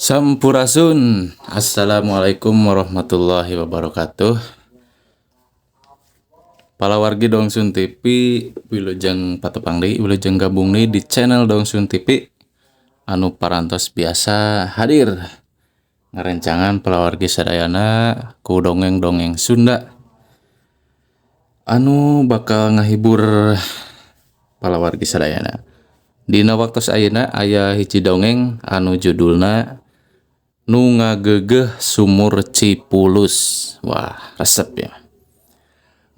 Sampurasun. Assalamualaikum warahmatullahi wabarakatuh. Palawargi Dongsun TV, wilujeng patepang deui, wilujeng gabung deui di channel Dongsun TV anu parantos biasa hadir ngarencangan palawargi sadayana ku dongeng-dongeng Sunda anu bakal ngahibur palawargi sadayana. Dina waktos ayeuna aya hiji dongeng anu judulna Nu Ngageugeuh Sumur Cipulus. Wah, resep ya.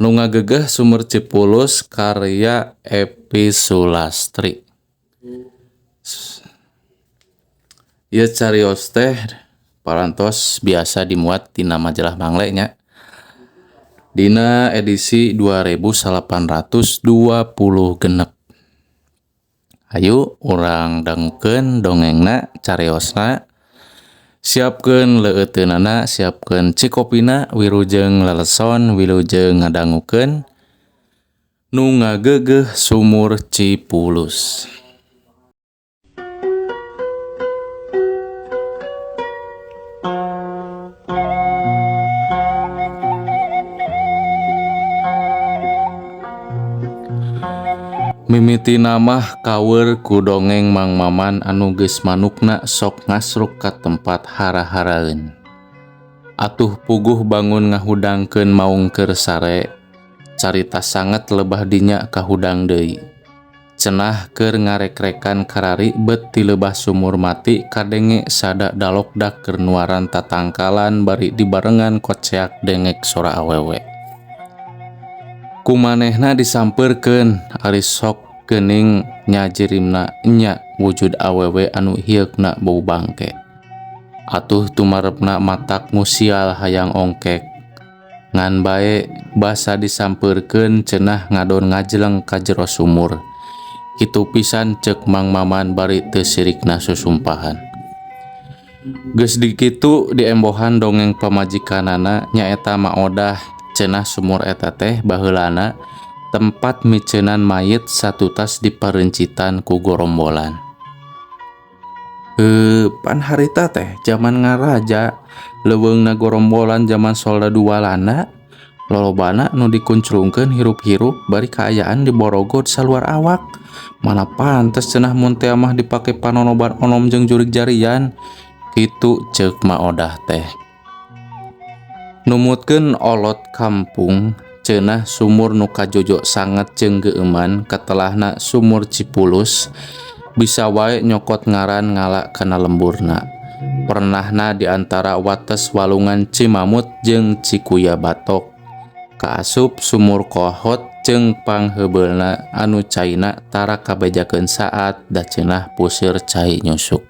Nu Ngageugeuh Sumur Cipulus karya Epi Sulastri. Ieu carios teh parantos biasa dimuat dina majalah Mangle nya. Dina edisi 2826. Hayu urang dangukeun dongengna, cariosna. Siapkeun leueuteunana, siapkeun cikopina, wilujeng leleson, wilujeng ngadangukeun Nu Ngageugeuh Sumur Cipulus. Mimitina mah kawer ku dongeng Mang Maman anu geus manukna sok ngasruk ka tempat hara-haraeun. Atuh puguh bangun ngahudangkeun maung keur sare, carita sanget lebah dinya kahudang deui. Cenah keur ngarek-rekan karari bet ti lebah sumur mati kadenge sada dalokdak keur nuaran tatangkalan bari dibarengan koceak dengek sora awewe. Kumanehna disampeurkeun ari sok geuning nyajirimna nya wujud awewe anu hieukna bau bangke. Atuh tumarebna matak musial hayang ongkek. Ngan bae basa disampeurkeun cenah ngadon ngajleng ka jero sumur. Kitu pisan ceuk Mang Maman bari teu sirikna susumpahan. Geus dikitu diembohan dongeng pamajikanana nyaeta Maodah cenah sumur eta teh baheulana tempat miceunan mayit satutas diparencitan ku gorombolan. Pan harita teh zaman ngaraja leuweungna gorombolan zaman soldadu Walanda lolobana nu dikunclungkeun hirup-hirup bari kaayaan diborogod saluar awak. Mana pantes cenah mun teh mah dipake panonoban onom jeung jurig jarian. Kitu ceuk Maodah teh. Numutkeun olot kampung cenah sumur nu kajojo sanget jeung geueuman katelahna sumur Cipulus bisa wae nyokot ngaran ngala kana lemburna. Pernahna di antara wates walungan Cimamut jeung Cikuya Batok. Kaasup sumur kohot jeung pangheubeulna anu caina tara kabejakeun saat da cenah puseur cai nyusuk.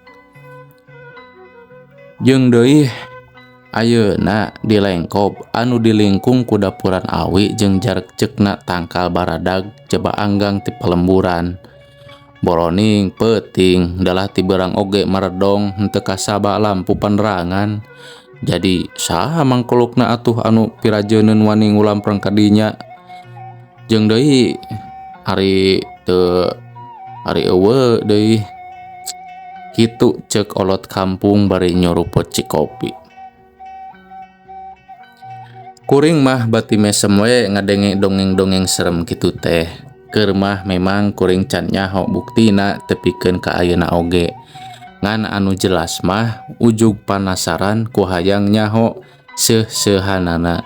Jeung deui ayeuna di Lengkob anu dilingkung ku dapuran awi jeung jarekjekna tangkal baradag jaba anggang ti pelemburan. Boroning peuting dalah ti beurang oge maredong henteu kasaba lampu panerangan. Jadi saha mangkulukna atuh anu pirajeuneun wani ngulampreng ka dinya. Jeung deui ari teu ari eueuh deui. Kitu ceuk olot kampung bari nyuruput cikopi. Kuring mah bati mesem we ngadenge dongeng-dongeng serem kitu teh. Keur mah memang kuring can nyaho buktina tepikeun ka ayeuna oge. Ngan anu jelas mah ujug panasaran ku hayang nyaho seuh-seuhanana.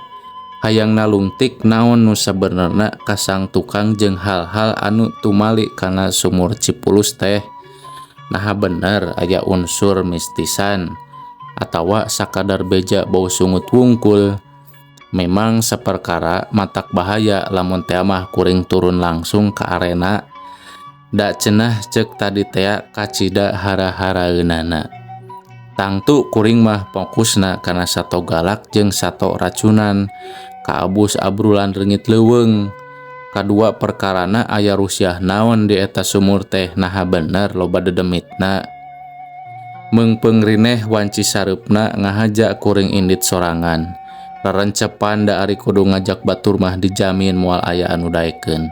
Hayang nalungtik naon nu sabenerna kasang tukang jeung hal-hal anu tumali kana sumur Cipulus teh. Naha bener aya unsur mistisan atawa sakadar beja bau sungut wungkul. Memang saperkara matak bahaya lamun teh mah kuring turun langsung ke arena. Da cenah ceuk tadi tea kacida hara-haraeunana. Tangtu kuring mah fokusna kana sato galak jeung sato racunan, kaabus abrulan reungit leuweung. Kadua perkarana aya rusiah naon di eta sumur teh naha bener loba dedemitna. Meungpeung rineh wanci sareupna ngahaja kuring indit sorangan. Rerencepan da ari kudu ngajak batur mah dijamin moal aya anu daekeun.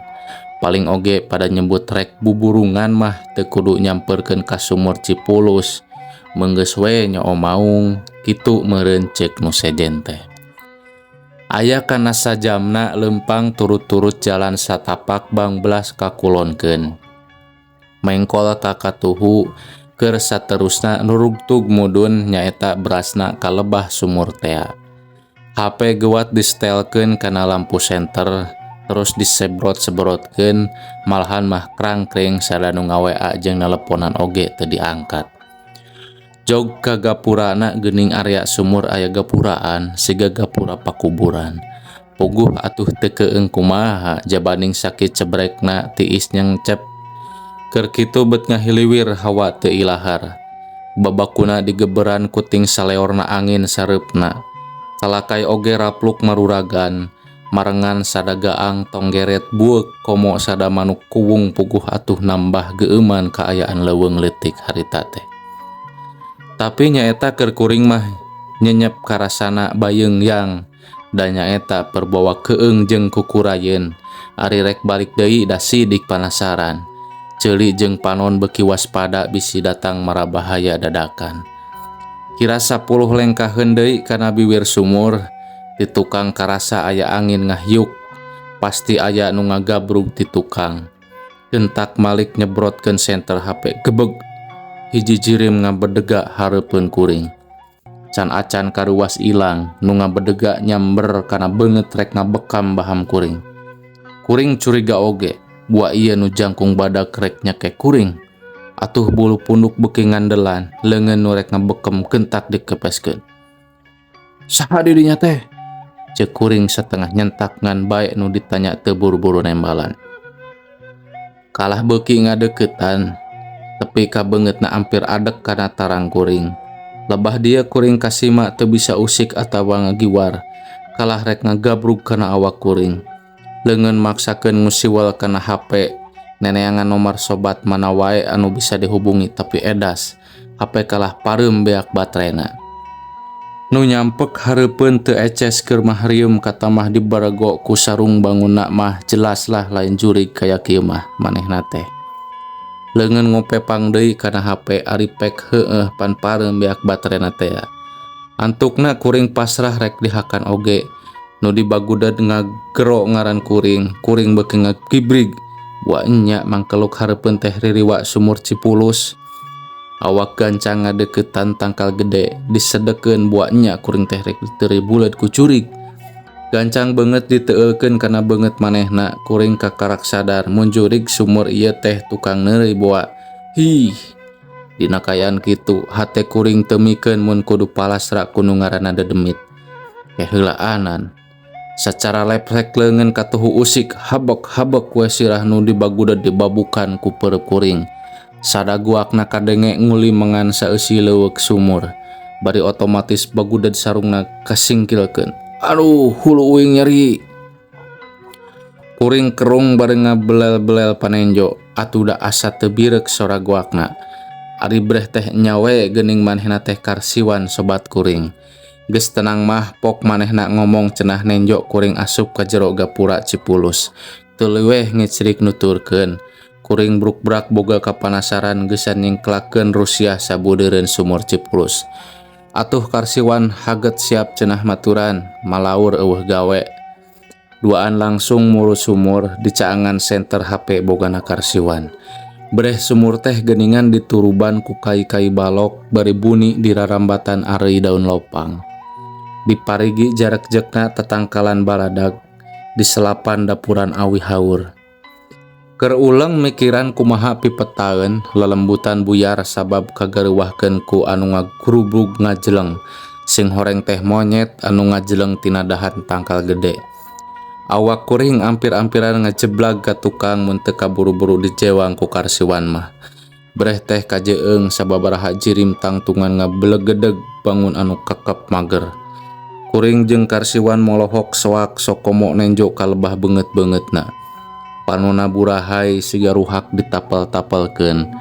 Paling oge pada nyebut rek buburungan mah teu kudu nyamperkeun ka sumur Cipulus. Meunggeus we nyoo maung kitu meureun ceuk nu sejen teh. Aya kana sajamna leumpang turut-turut jalan satapak bangbelas kakulonkeun. Mengkol ka katuhu keur saterusna nurugtug mudun nyaeta berasna ka lebah sumur tea. HP geuwat distelkeun kana lampu senter terus disebrot-sebrotkeun malahan mah krangkring sada nu nga-WA jeung neleponan oge teu diangkat. Jog ka gapurana geuning area sumur aya gapuraan siga gapura pakuburan. Puguh atuh teu keung kumaha jabaning sakit cebrekna tiis nyengcep. Keur kitu bet ngahiliwir hawa teu ilahar. Babakuna digeberan kuting saleorna angin sareupna. Kalakay oge rapluk maruragan, marengan sada gaang tonggeret bueuk komo sada manuk kuwung puguh atuh nambah geueuman kaayaan leuweung leutik harita teh. Tapi nyaeta keur kuring mah nyenyep karasana bayeung yang da nyaeta perbawa keung jeung kukurayeun ari rek balik deui da sidik panasaran. Ceuli jeung panon beuki waspada bisi datang marabahaya dadakan. Kira 10 lengkaheun deui kana biwir sumur, ti tukang karasa aya angin ngahiuk, pasti aya nu ngagabrug ti tukang. Gentak malik nyebrotkeun senter HP gebeg, hiji jirim ngabedega hareupeun kuring. Can acan karuas ilang, nu ngabedega nyamber kana beungeut rek ngabekam baham kuring. Kuring curiga oge, buah ieu nu jangkung badak rek nyekek kuring. Atuh bulu punduk beuki ngandelan, leungeun nu rek ngabekem gentak dikepeskeun. Saha di dinya teh? Ceuk kuring satengah nyentak ngan bae nu ditanya teu buru-buru nembalan. Kalah beuki ngadeukeutan, tepi ka beungeutna ampir adek kana tarang kuring. Lebah dieu kuring kasima teu bisa usik atawa ngagiwar, kalah rek ngagabrug kana awak kuring. Leungeun maksakeun ngusiwel kana HP, neneangan nomor sobat mana wae anu bisa dihubungi tapi edas, HP kalah pareum beak baterena. Nu nyampek hareupeun teu eces keur mah rieum katamah dibarego ku sarung bangunna mah jelaslah lain jurig kaya kieu mah manehna teh. Leungeun ngopepang deui kana HP ari pek heueuh pan pareum beak baterena teh. Antukna kuring pasrah rek dihakan oge. Nu dibaguded ngagero ngaran kuring, kuring beuki ngagibrig. Wa nya mangkeluk hareupeun teh ririwa sumur Cipulus. Awak gancang ngadeukeutan tangkal gede, disedekeun buah nya kuring teh rek diteuri buleud ku curig. Gancang beungeut diteueulkeun kana beungeut manehna, kuring kakarak sadar mun jurig sumur ieu teh tukang neureuy boa. Hih. Dina kaayaan kitu, hate kuring teu mikeun mun kudu palasra ku nu ngaranna dedemit. Keheulaanan. Sacara reflek leungeun katuhu usik, habek-habek we sirah nu dibaguded dibabukan ku peureup kuring. Sada guakna kadenge ngulimengan saeusi leuweuk sumur. Bari otomatis baguded sarungna kasingkilkeun. Aduh, hulu uing nyeri. Kuring kerung bari ngabelel-belel panenjo, atuh da asa teu bireuk sora guakna. Ari breh teh nya we geuning manehna teh Karsiwan sobat kuring. Geus tenang mah pok manehna ngomong cenah nenjo kuring asup ka jero gapura Cipulus. Teu leuweh ngecrik nuturkeun. Kuring bruk-brak boga kapanasaran geusan nyingklakeun rusiah sabudeureun sumur Cipulus. Atuh Karsiwan haget siap cenah maturan, malaur eueuh gawe. Duaan langsung muru sumur dicaangan senter HP bogana Karsiwan. Breh sumur teh geuningan dituruban ku kai-kai balok bari buni dirarambatan areuy daun lopang. Di parigi jarak jekna tetangkalan baladag, di selapan dapuran awi haur. Keur uleng mikiran kumaha pipetaeun, lelembutan buyar sabab kagareuwahkeun ku anu ngagrubug ngajeleng. Sing horeng teh monyet anu ngajeleng tina dahan tangkal gede. Awak kuring ampir-ampiran ngajeblag ka tukang mun teu kaburu-buru dijewang ku Karsiwan mah. Breh teh kajeung sababaraha jirim tangtungan ngabelegedeg bangun anu kekep mager. Kuring jeung Karsiwan molohok soak sokomo nenjo ka lebah beungeut-beungeutna. Panona burahay siga ruhak ditapel-tapelkeun.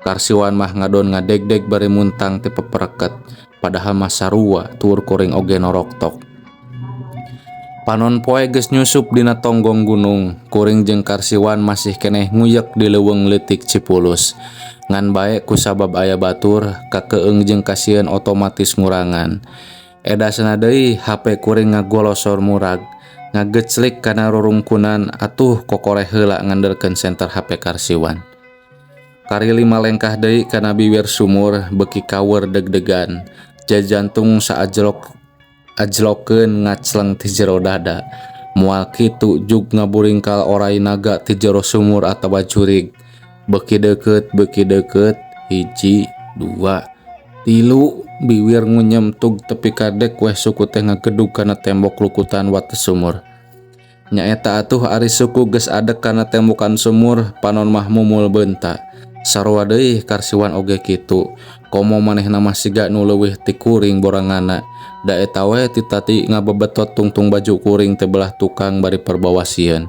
Karsiwan mah ngadon ngadegdeg bari muntang ti pepereket, padahal mah sarua tuur kuring oge noroktok. Panon poe geus nyusup dina tonggong gunung, kuring jeung Karsiwan masih keneh nguyek di leuweung leutik Cipulus. Ngan bae kusabab aya batur, kakeung jeung kasieun otomatis ngurangan. Edasna deui hape kuring ngagolosor murag, ngageclik kana rurungkunan atuh kokoreh heula ngandelkeun senter hape Karsiwan. Kari lima lengkah deui kana biwir sumur beuki kawer deg-degan, jajantung saajlok ajlokeun ngacleng ti jero dada. Moal kitu jug ngaburingkal oray naga ti jero sumur atawa jurig. Beuki deukeut beuki deukeut, hiji, dua, tilu, biwir ngunyem tug tepi ka dek weh suku teh ngagedug kana tembok lukutan wates sumur. Nyaeta atuh ari suku geus adek kana tembokan sumur, panon mah mumul beunta. Sarua deui Karsiwan oge kitu, komo manehna mah siga nu leuwih ti kuring boranganna, da eta we ti tadi ngabebetot tungtung baju kuring teh belah tukang bari perbawa sieun.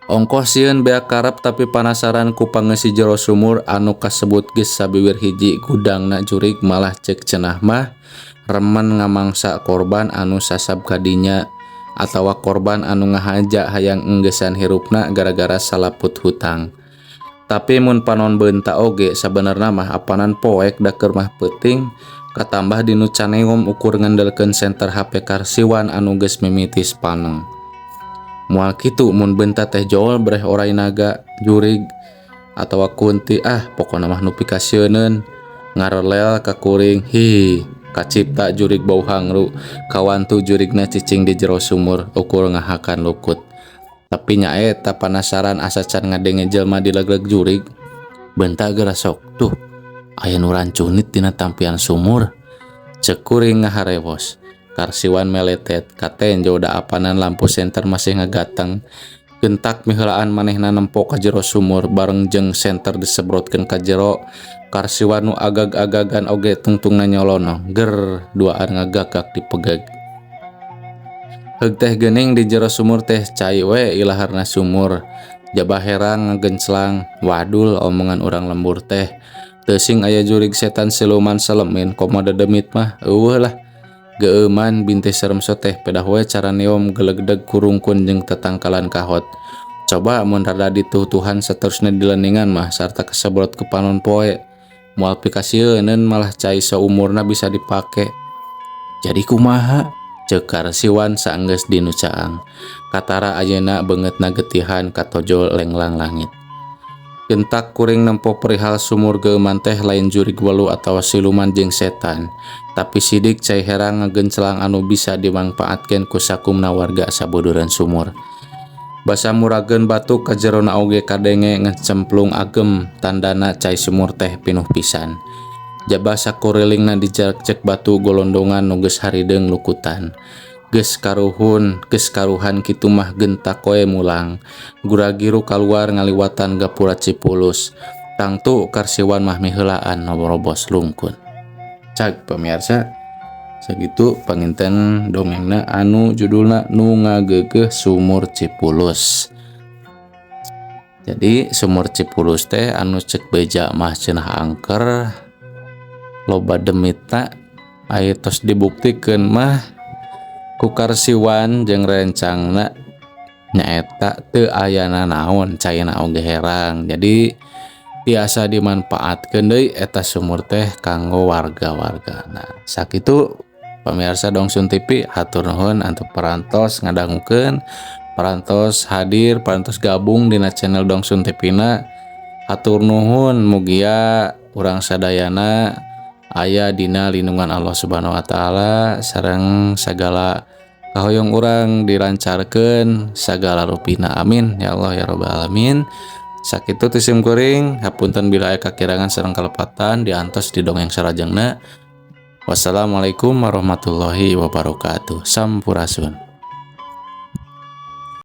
Ongkoh sieun beak karep tapi panasaran ku pangeusi jero sumur anu kasebut geus sabiwir hiji gudangna jurig malah ceuk cenah mah remen ngamangsa korban anu sasab kadinya atawa korban anu ngahaja hayang enggeusan hirupna gara-gara salaput hutang. Tapi mun panon beunta oge sabenerna mah apanan poek da keur mah peuting katambah dinu caneom ukur ngandelkeun senter hape Karsiwan anu geus mimitis paneng. Moal kitu mun beunta teh jool breh oray naga, jurig atawa kunti ah pokona mah nu pikasieuneun ngarelel ka kuring hi kacipta jurig bau hangru kawantu jurigna cicing di jero sumur ukur ngahakan lukut. Tapi nyaeta panasaran asa can ngadenge jelema dilegleg jurig. Beunta geura sok tuh aya nu rancunit dina tampian sumur. Ceuk kuring ngaharewos. Karsiwan meletet katenjo da apanan lampu senter masih ngagateng. Gentak miheulaan manehna nempo ka jero sumur bareng jeung senter disebrotkeun ka jero. Karsiwan nu agag-agagan oge tungtungna nyolonong. Ger duaan ngagagak dipegeg. Heug teh geuning di jero sumur teh cai we ilaharna sumur. Jaba herang ngagenclang, wadul omongan urang lembur teh. Teu sing aya jurig setan siluman selemin komo dedemit mah eueuh lah. Geueuman bintih serem soteh pedah we cara neom gelegdeg kurungkun jeung tetangkalan kahot. Coba mun rada ditutuhan saterusna dileningan mah sarta kasebrot ku panon poe. Moal pikasieuneun malah cai saumurna bisa dipake. Jadi kumaha? Ceuk Karsiwan saenggeus dinu caang. Katara ayeuna beungeutna getihan katojol lenglang langit. Gentak kuring nempo perihal sumur geueuman teh lain jurig welu atawa siluman jeung setan, tapi sidik cai herang ngagenclang anu bisa dimangpaatkeun ku sakumna warga sabudureun sumur. Basa murageun batu ka jerona oge kadenge ngecemplung agem tandana cai sumur teh pinuh pisan. Jaba sakurilingna dijarjek batu golondongan nu geus harideung lukutan. Geus karuhun, geus karuhan kitu mah gentak we mulang. Guragiru kaluar ngaliwatan gapura Cipulus. Tangtu Karsiwan mah miheulaan nomorobos lungkun. Cag pemirsa, sakitu panginten dongengna anu judulna Nu Ngageugeuh Sumur Cipulus. Jadi sumur Cipulus teh anu cek beja mah cenah angker loba demitna aya tos dibuktikeun mah ku Karsiwan jeung rencangna nyaeta teu ayana naon caina oge herang. Jadi tiasa dimanfaatkeun deui eta sumur teh kanggo warga-warga. Nah, sakitu pemirsa Dongsun TV, hatur nuhun antuk parantos ngadangukeun, parantos hadir, parantos gabung dina channel Dongsun TV na. Hatur nuhun mugia urang sadayana aya dina lindungan Allah Subhanahu wa taala sareng sagala kahoyong urang dilancarkeun sagala rupina, amin ya Allah ya rabbal alamin. Sakitu ti sim kuring, hapunten bila aya kakirangan sareng kalepatan diantos di dongeng sarajengna. Wassalamualaikum warahmatullahi wabarakatuh. Sampurasun.